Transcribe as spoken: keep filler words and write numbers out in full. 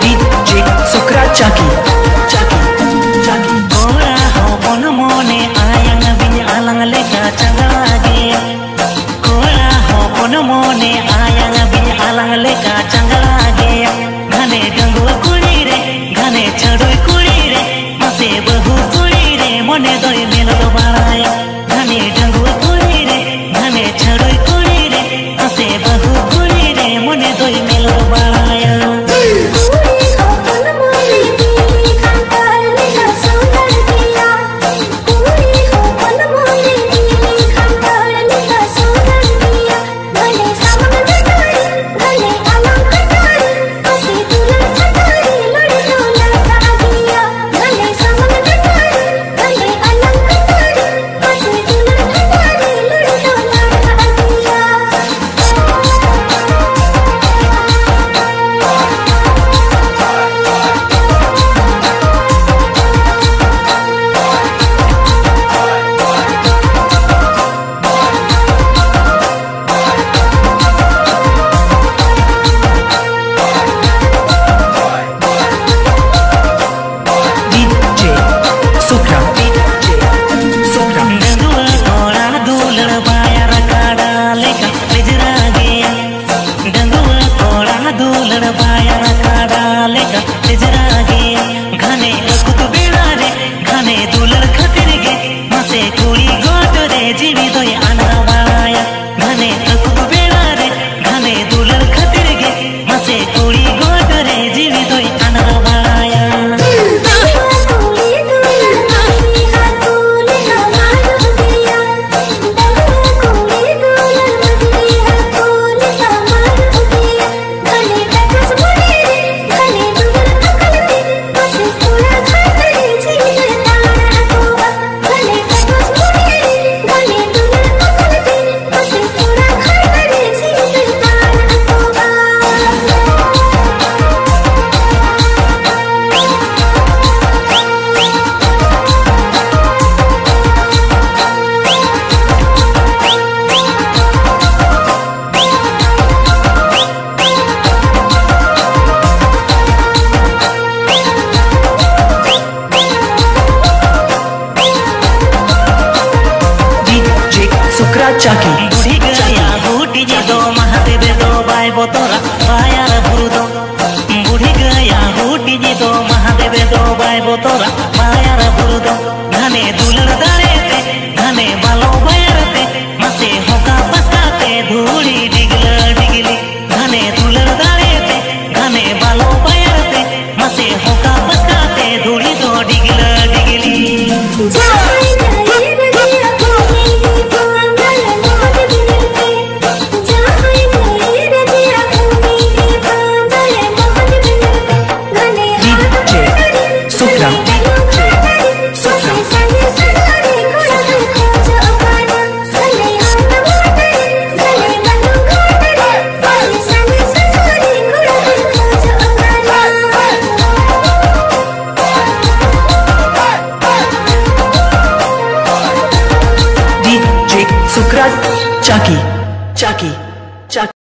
DJ ᱥᱩᱠᱨᱟ ᱪᱟᱠᱤ, ᱪᱟᱠᱤ, ᱪᱟᱠᱤ᱾ ᱠᱚᱲᱟ ᱦᱚᱯᱚᱱ ᱢᱚᱱᱮ ᱟᱭᱟᱝ ᱵᱤᱧ ᱟᱞᱟᱝ ᱞᱮᱠᱟ ᱪᱟᱸᱜᱲᱟ ᱜᱮᱭᱟ᱾ ᱠᱚᱲᱟ ᱦᱚᱯᱚᱱ ᱢᱚᱱᱮ ᱟᱭᱟᱝ ᱵᱤᱧ ᱟᱞᱟᱝ ᱞᱮᱠᱟ ᱪᱟᱸᱜᱲᱟ ᱜᱮᱭᱟ᱾ ᱜᱷᱟᱱᱮ ᱰᱟᱺᱜᱩᱣᱟᱹ ᱠᱩᱲᱤ ᱨᱮ, ᱜᱷᱟᱱᱮ ᱪᱷᱟᱹᱰᱩᱭ ᱠᱩᱲᱤ ᱨᱮ, ᱢᱟᱥᱮ ᱵᱟᱹᱦᱩ ᱠᱩᱲᱤ ᱨᱮ ᱢᱚᱱᱮ ᱫᱚᱭ ᱢᱮᱞᱚᱰ ᱵᱟᱲᱟᱭᱟ᱾ ᱜᱷᱟᱱᱮ ᱰᱟᱺᱜᱩᱣᱟᱹ ᱠᱩᱲᱤ ᱨᱮ, ᱜᱷᱟᱱᱮ ᱪᱷᱟᱹᱰᱩᱭ ᱠᱩᱲᱤ ᱨᱮ, ᱢᱟᱥᱮ ᱵᱟᱹᱦᱩ ᱠᱩᱲᱤ ᱨᱮ ᱢᱚᱱᱮ ᱫᱚᱭ ᱢᱮᱞᱚᱰ ᱵᱟᱲᱟᱭᱟ᱾ ᱠᱩᱲᱤ ᱦᱚᱯᱚᱱ ᱢᱚᱱᱮ ᱡᱤᱣᱤ ᱠᱷᱟᱱᱴᱟᱲ ᱞᱮᱠᱟ ᱥᱚᱸᱫᱷᱟᱲ ᱜᱮᱭᱟ᱾ ᱠᱩᱲᱤ ᱦᱚᱯᱚᱱ ᱢᱚᱱᱮ ᱡᱤᱣᱤ ᱠᱷᱟᱱᱴᱟᱲ ᱞᱮᱠᱟ ᱥᱚᱸᱫᱷᱟᱲ ᱜᱮᱭᱟ᱾ ᱵᱷᱟᱞᱮ ᱥᱟᱢᱟ ᱥᱩᱠᱨᱟ ᱪᱟᱠᱤ᱾ ᱵᱩᱲᱦᱤ ᱜᱟᱹᱭᱟ ᱦᱩᱰᱤᱧ ᱫᱚ ᱢᱟᱦᱟᱫᱮᱵ ᱫᱚ ᱵᱟᱭ ᱵᱚᱛᱚᱨᱟ, ᱵᱟᱭᱟᱨ ᱵᱩᱨᱩ ᱫᱚ᱾ ᱵᱩᱲᱦᱤ ᱜᱟᱹᱭᱟ ᱦᱩᱰᱤᱧ ᱫᱚ ᱢᱟᱦᱟᱫᱮᱵ ᱫᱚ ᱵᱟᱭ ᱵᱚᱛᱚᱨᱟ, ᱵᱟᱭᱟᱨ ᱵᱩᱨᱩ ᱫᱚ᱾ ᱜᱷᱟᱱᱮ ᱫᱩᱞᱟᱹᱲ ᱫᱟᱲᱮ ᱛᱮ, ᱜᱷᱟᱱᱮ ᱵᱟᱞᱚ ᱵᱟᱭᱟᱨ ᱛᱮ, ᱢᱟᱥᱮ ᱦᱚᱠᱟ ᱯᱟᱥᱠᱟ ᱛᱮ ᱫᱷᱩᱲᱤ ᱰᱤᱜᱞᱟᱹ ᱰᱤᱜᱞᱤ᱾ ᱜᱷᱟᱱᱮ ᱫᱩᱞᱟᱹᱲ ᱫᱟᱲᱮ ᱛᱮ, ᱜᱷᱟᱱᱮ ᱵᱟᱞᱚ ᱵᱟᱭᱟᱨ ᱛᱮ, ᱢᱟᱥᱮ ᱦᱚᱠᱟ ᱯᱟᱥᱠᱟ ᱛᱮ ᱫᱷᱩᱲᱤ ᱫᱚ ᱰᱤᱜᱞᱟᱹ ᱰᱤᱜᱞᱤ᱾ ᱰᱤᱡᱮ ᱥᱩᱠᱨᱟ᱾ ᱰᱤᱡᱮ ᱥᱩᱠᱨᱟ᱾ ᱰᱤᱡᱮ ᱥᱩᱠᱨᱟ ᱪᱟᱠᱤ, ᱪᱟᱠᱤ, ᱪᱟᱠᱤ᱾